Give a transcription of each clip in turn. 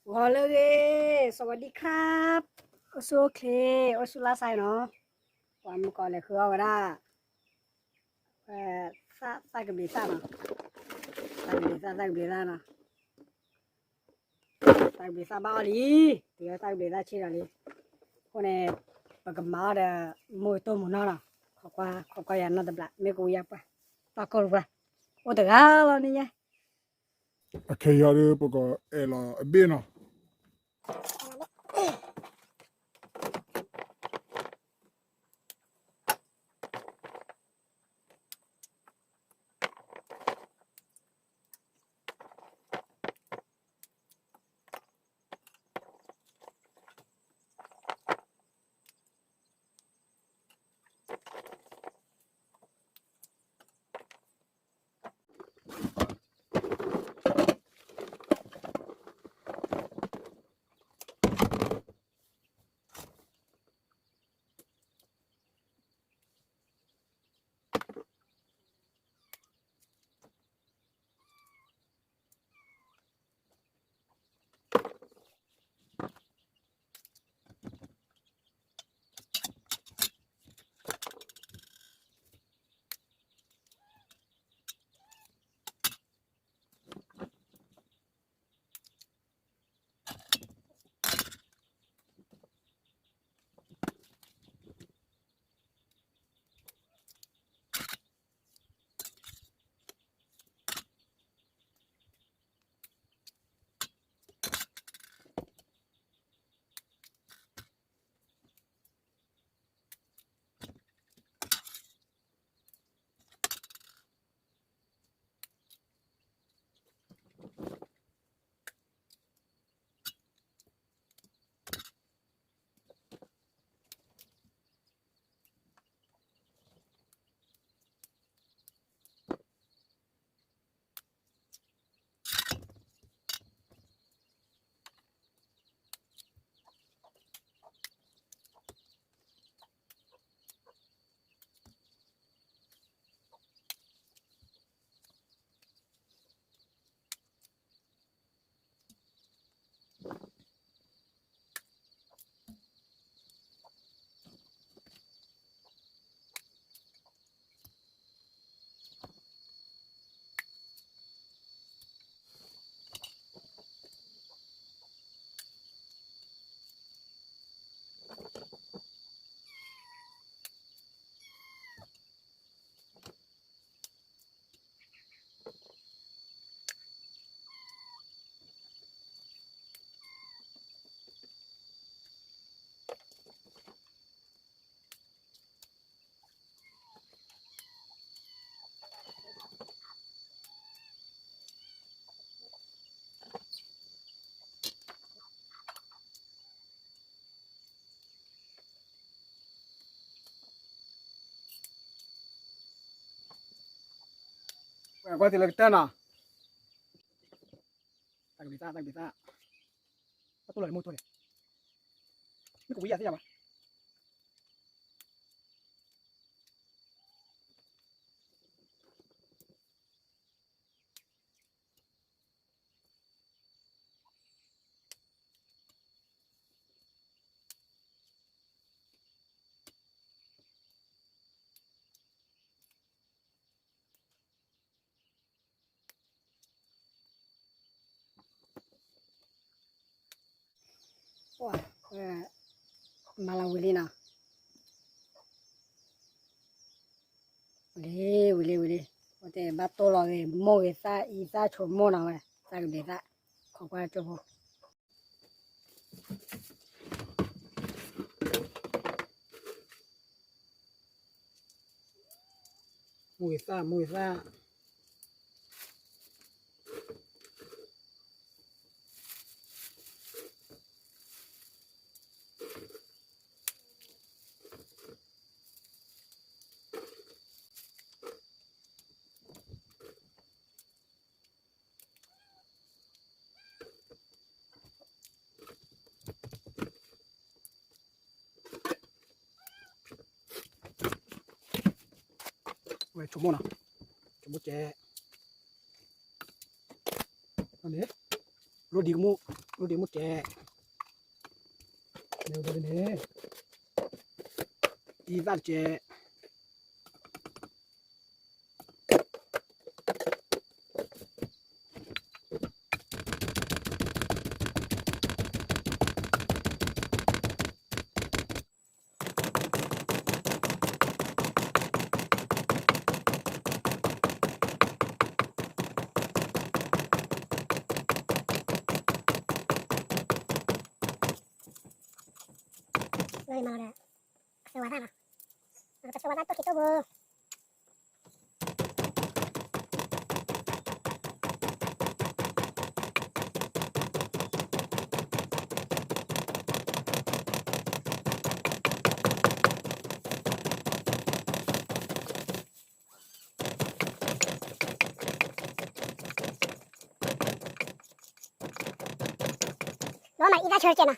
ဂီၤလၢအဂ့ၤ สวัสดีครับ အိၣ်ဆူၣ်အိၣ်ချ့ အိၣ်ဆူၣ်လၢ်ဆါနီၤ, ပှၤမုၢ်ကီးလဲၤဃုအီၣ်ဝဲဒၣ် သၣ်ကဘျံးသၣ်နီၤ, သၣ်ကဘျံးသၣ် သၣ်ကဘျံးသၣ်နီၤ, သၣ်ကဘျံးသၣ်ဘၣ်အီၣ်လံ, တုၤလၢသၣ်ကဘျံးသၣ်ဆံးဒီးလံ, အဃိန့ၣ် ပကမၤအီၣ်ဒီး မိၢ်တိၢ်မူၤနီၢ်နီၤ, ခိးကွၢ် ခိးကွၢ်ယၤနီတဘျီ မ့ၢ်ကဝံၤယၤပှၢ်, တီၢ်ကီၢ်တပှၢ်, အိၣ်တဂၤလီၤန့ၣ်ယဲ အခဲယီၤဒီးပကအဲၣ်လီၤအဘ့ၣ်နီၤ. ကွၢ်သ့လၢကတၢၢ်နီၤ, တၢ်ကဘျံးသၣ် တၢ်ကဘျံးသၣ်, ဘၣ်တိၢ်လီၤန့ၣ် မိၢ်တိၢ်န့ၣ်, မ့ၢ်ကဝံၤယၤသ့ၣ်ညါဘၣ်. မၤလီၤဝံၤလံနီၤ, ဝံၤလံ ဝံၤလံ ဝံၤလံ, အဝဲတဲဘၣ်တိၢ်လီၤဂ့ၤ မိၢ်ဂ့ၤသၣ်အံၤ သၣ်ဆိမိၢ်နီၤဝဲ သၣ်ကဘျံးသၣ်, ခိးကွၢ်ကၠိဖိ မိၢ်ဂ့ၤသၣ် မိၢ်ဂ့ၤသၣ်. ဝဲဆိကမိၣ်နီၤ, ဆိကမိၣ်ကဲ, န့ၣ်, လီၤ ဒံကမိၣ်, ဒံကမိၣ်ကဲ, န့ၣ်, အံသၣ်တကဲ, လီၤမၤဒီး, ကဆၢဝါသၣ်လီၤ, ကဆၢဝါသၣ်တိၢ်ခံတိၢ်ပူၤ. လီၤမၤအံသၣ်ဆၢကဲနီၤ.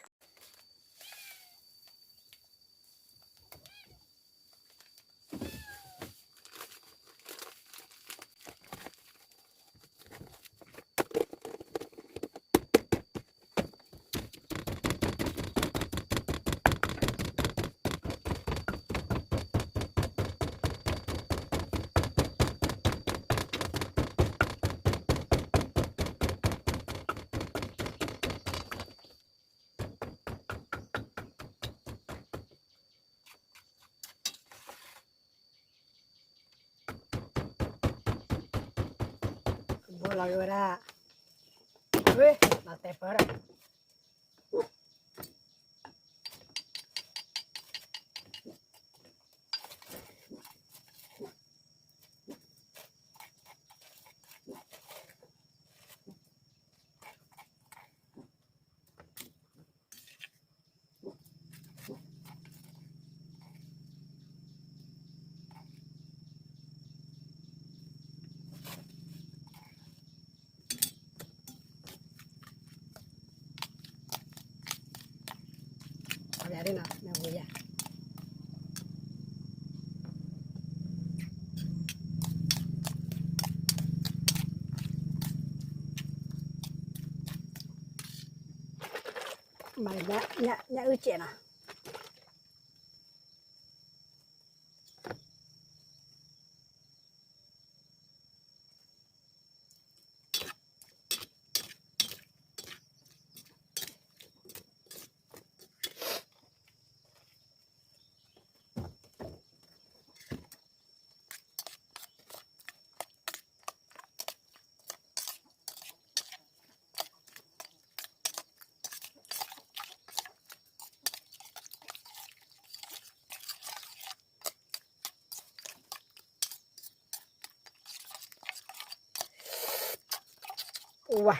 ဘိလီၤက့ၤဝဲဒၣ်, ဝ့ၢ်, လီၤတဲာ်ပၢၢ်ဒီး မၤညၣ်အုၣ်စဲးနီၤ. ဝါ,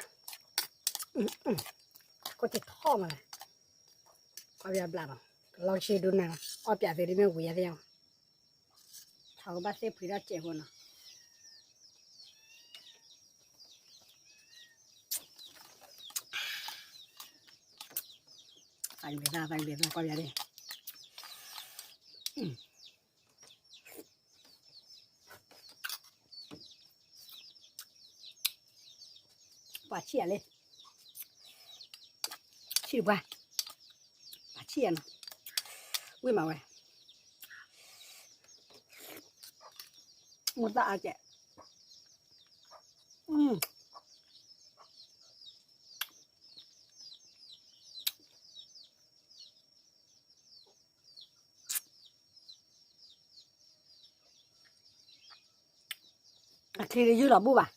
ခိၣ်ထံးထီၣ်မး, ကွၢ်ဘျါဘျါလီၤ, ကလီဆံဒုနၤ, အီၣ်ပၠးသ့ဒ်မ့ၢ်ဝံၤယါသ့ၣ်, ထီကဘၣ်သ့ၣ်ဖှံထီၣ်စဲးဖိနီၤ. သးကဘ့ၣ်သၣ် သးကဘ့ၣ်သၣ် ကွၢ်ဘျါဒၣ် ပှၤဆံၣ်ယၤလံ, ဆံၣ်တပှၢ်, ပှၤဆံၣ်ယၤနီၤ, ဝံၣ်မးဝဲ, မိၢ်သၣ်အါကဲး, အချံတယုၢ်လီၤဘူၣ်ဘၣ်.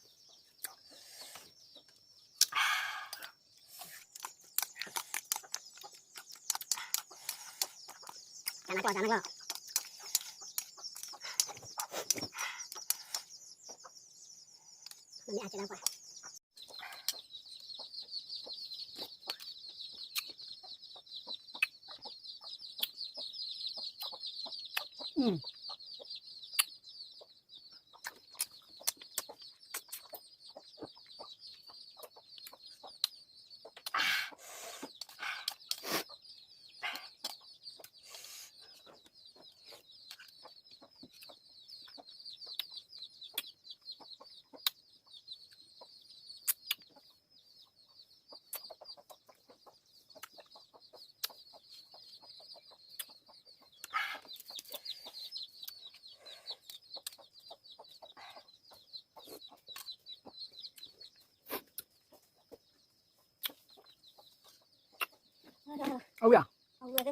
အဝံၣ်ဧါ, ဝံၣ်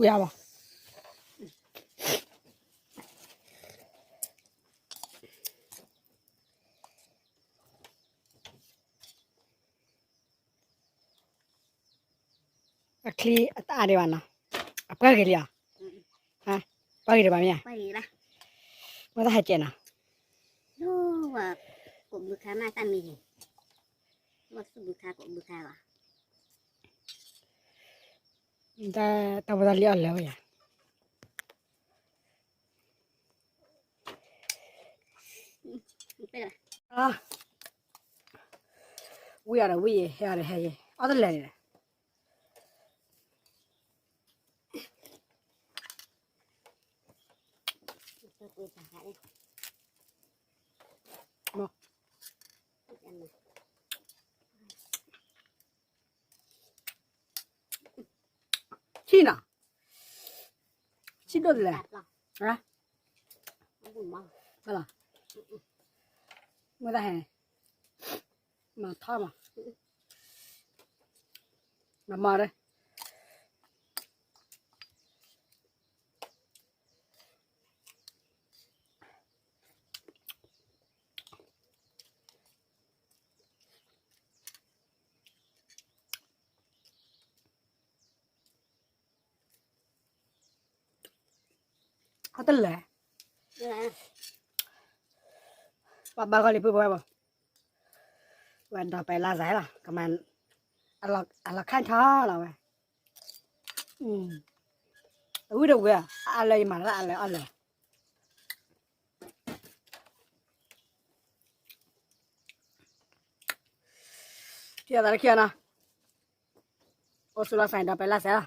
ဧါဘၣ်. အချံအတအါဒံးဘၣ်နီၤ, အပှဲၤဂ့ၤလံဧါ, ပှဲၤဂ့ၤဒံးဘၣ်မ့ၢ်ဧါ, မ့ၢ်တဟဲကဲနီၤ, တၢ်ဖိတၢ်လံၤအီၣ်လၢာ်ဝဲယၤ. ဝံၣ်အီၤဒီးဝံၣ်ယဲ, ဟဲအီၤဒီးဟဲယဲ, အီၣ်တလဲၤန့ၣ်လဲၣ်. ဆံၣ်နီၤ, ဆံၣ်ဒိၣ်တလဲၣ်, မ့ၢ်တဟဲ, မၤထီၣ်မး, မၤမၤဒီး အီၣ်တလဲၤ, ပှၤဘါဂီၢ်လံပုၢ်ဝဲၢ်ဘၣ်, ဝဲဒီးပဲလါဇာလီၤ, ကမၤ, အလီၤခါထီလီၤဝဲ, အဝံၣ်တဝံၣ်, အါလၢယမၤလၢအါလၢအီၣ်လၢ ခံဂၤသးတခံဂၤနီၤ, အိၣ်ဆူၣ်လီၤစဲဒီးပဲလါစဲလီၤ,